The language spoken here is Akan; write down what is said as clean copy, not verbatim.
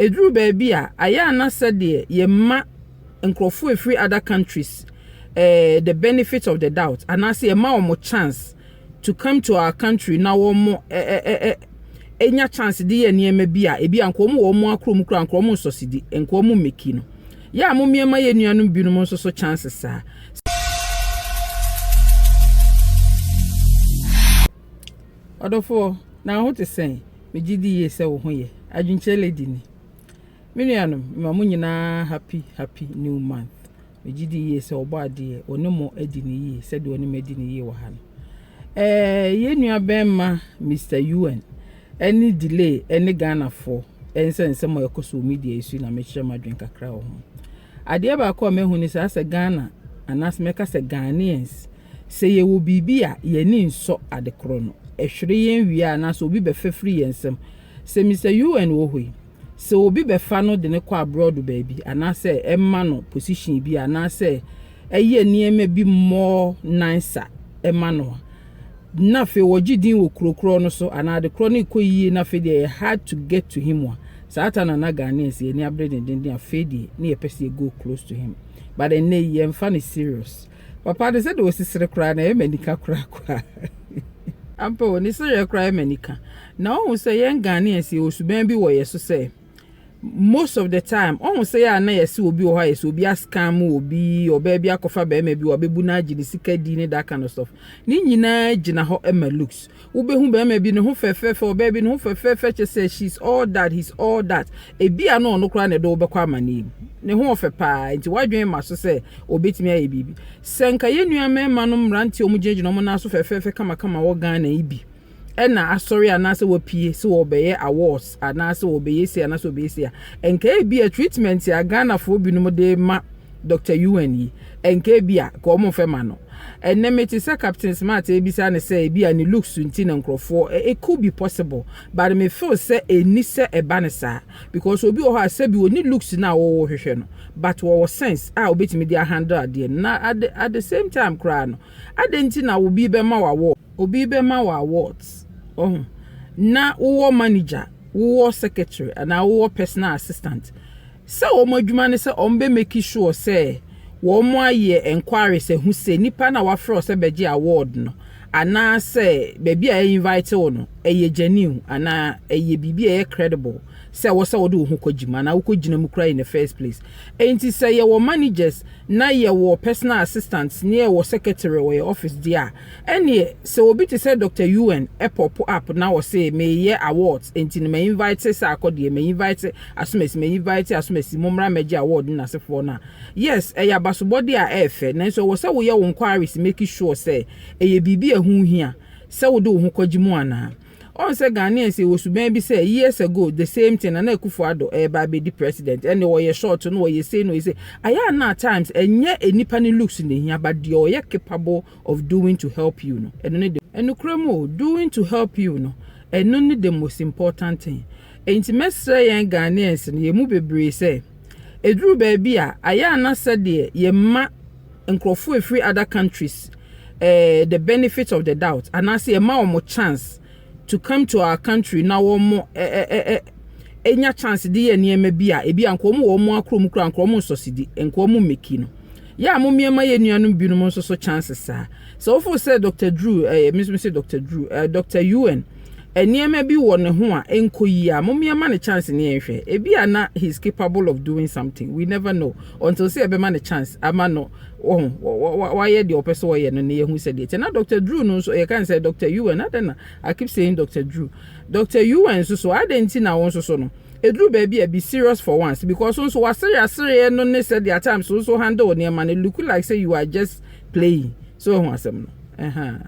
Ɛduru baabi a, ayɛ a na sɛdeɛ yɛma nkurɔfoɔ ɛfiri other countries the benefit of the doubt anaasɛ yɛma wɔn chance to come to our country na wɔn ɛnya chance de yɛ nneɛma bi a ebi a nka wɔn wɔ wɔn akuro mu koraa, nka wɔn nsɔsidi, nka wɔn mmeki no yɛ a, mo mmeɛma yɛ nuanom binom nso so chances saa. Ɔdɔfoɔ, na ho te sɛn? Megye di yie sɛ wo ho yɛ. Adwenkyerɛ Lady ni. Me nuanom, mema mo nyinaa happy happy new month. Megye di yie sɛ ɔbɔ adeɛ ɔne mo adi ne yie sɛdeɛ ɔne mo adi ne yie wɔ ha no. Yɛn nua bɛrima Mr Un ɛne Delay ɛne Ghanafoɔ ɛnsɛ nsɛm a ɛkɔ so wɔ media yi so na mekyerɛ mo adwene kakra wɔ ho. Adeɛ baako a mehu ne sɛ, asɛ Ghana anaasɛ mɛka sɛ Ghanaians, sɛ yɛwɔ biribi a yɛni nsɔ ade korɔ no, ɛhwere yɛn wie a, anaasɛ obi bɛfɛ firi yɛn nsam. Sɛ Mr Un wɔ hɔ yi, sɛ obi bɛfa no de ne kɔ abroad baabi anaasɛ ɛma no position bi anaasɛ ɛyɛ nneɛma bi more nicer ɛma no a, na afei wɔgye din wɔ kuro korɔ no so anaa ade korɔ no kɔ yie, na afei deɛ ɛyɛ hard to get to him a, saa ta na na Ghanaians yɛn ani abere dendenden. Afei deɛ ne yɛpɛ sɛ yɛ go close to him, but ɛnɛ yi yɛmfa no serious. Papa de, sɛ de osisire koraa na ɛyɛ m'anika koraa koraa ampa o, ne sereɛ koraa yɛ m'anika. Na ɔhu sɛ yɛn Ghanaians yɛ osuban bi wɔ yɛ so sɛ most of the time, ɔhu sɛ yɛ a na yɛsɛ obi wɔ hɔ a, yɛsɛ obi ascam obi, ɔbaa bi akɔfa bɛrima bi, wabɛbu no agye ne sika di ne that kind of stuff. Ne nyinaa gyina hɔ ma looks. Wobɛhu bɛrima bi ne ho fɛfɛɛfɛ, ɔbaa bi ne ho fɛfɛɛfɛ, kyɛ sɛ she's all that, he's all that. Ebi a na ɔno koraa na ɛde wobɛkɔ amanneɛ mu, ne ho ɔfɛ paa, nti wadwene ma so sɛ obetumi ayɛ biribi. Sɛ nka yɛn nua mmarima no, mmeranteɛ a wɔn gyinagyina wɔn nan so fɛfɛɛfɛ kamakama wɔ Ghana yi bi ɛna asɔre anaasɛ wɔpie sɛ wɔbɛyɛ awards anaasɛ wɔbɛyɛ sei anaasɛ wɔbɛyɛ sei a, nka ebi a treatment a Ghanafoɔ binom de ma Dr Un yi, nka ebi a ka wɔn mfɛ ma no. Ɛnɛ mete sɛ Captain Smart ebisa ne sɛ ebi a ne looks nti na nkurɔfoɔ. It could be possible, but me feel sɛ eni sɛ ɛba ne saa, because obi wɔ hɔ a, sɛbi, oni looks na wɔwɔ hwehwɛ no, but wɔwɔ sense a obetumi de ahandle adeɛ no. Na at the same time koraa no, ade nti na obi bɛma wɔ award, obi bɛma wɔ awards ɔho na wowɔ manager, wowɔ secretary anaa wowɔ personal assistant sɛ wɔn adwuma ne sɛ wɔn bɛ make sure sɛ wɔn ayɛ enquiries ɛho sɛ nipa na wafrɛ sɛ bɛgye award no anaasɛ baabi a ɛyɛ invite wo no ɛyɛ genuine anaa ɛyɛ biribi a ɛyɛ credible sɛ wɔ sɛ wɔde wo ho kɔ gyim anaa wokɔ gyina mu kora in the first place. Enti sɛ yɛwɔ managers na yɛwɔ personal assistants ne yɛwɔ secretary wɔ yɛ office deɛ a, ɛneɛ sɛ obi te sɛ Dr Un ɛpop up na wɔsɛ meyɛ awards, enti no ma invite sɛ akɔ deɛ, ma invite asomasi, ma invite asomasi, mommra mmɛgye award no n'asefoɔ no a, yes, ɛyɛ abasobɔde a ɛɛfɛ, nanso ɛwɔ sɛ woyɛ wo enquiries, make sure sɛ ɛyɛ biribi a ɛho hia sɛ wode wo ho kɔgye mu anaa. Ɔn sɛ Ghanaians wɔ suban bi sɛ years ago, the same thing, Nana Akufo Addo ɛɛba abɛdi president, ɛne wɔyɛ short no, wɔyɛ sei no, wɔyɛ sei. Ayɛ ana at times ɛnyɛ nipa ne looks na ehia, but deɛ ɔyɛ capable of doing to help you no, ɛno ne de ɛnukura mu o, doing to help you no, ɛno ne the most important thing. Nti mɛsrɛ yɛn Ghanaians no, yɛn mu bebree sɛ eduru baabi a, ayɛ ana sɛdeɛ yɛma nkurɔfoɔ efiri other countries the benefit of the doubt anaasɛ yɛma wɔn chance to come to our country na wɔn ɛɛ ɛnya chance de yɛ nneɛma bi a, ebi a nka wɔn wɔ wɔn akuro mu koraa, nka wɔn nsɔsidi, nka wɔn mmeki no, yɛ a mo mmeɛma yɛ nuanom binom nso so chances saa. Sɛ wofo sɛ Dr Drew mi nso sɛ Dr Drew, Dr Un, nneɛma bi wɔ ne ho a ɛnkɔ yie a, mo mmeɛma ne chance ne yɛn hwɛ. Ebi a na he is capable of doing something. We never know until sɛ ɛbɛma ne chance ama no wɔn wayɛ deɛ ɔpɛ sɛ ɔyɛ no ne yɛhu sɛ deɛ kyɛ. Na Dr Drew no nso, yɛka sɛ Dr Un adan na I keep saying Dr Drew, Dr Un nso so, adan nti na wɔn nso so no eduru baabi a, be serious for once, because nso wasere asereɛ no ne sɛ deɛ times nso handle nneɛma no look like say you are just playing so. Ɛho asɛm no ɛhan.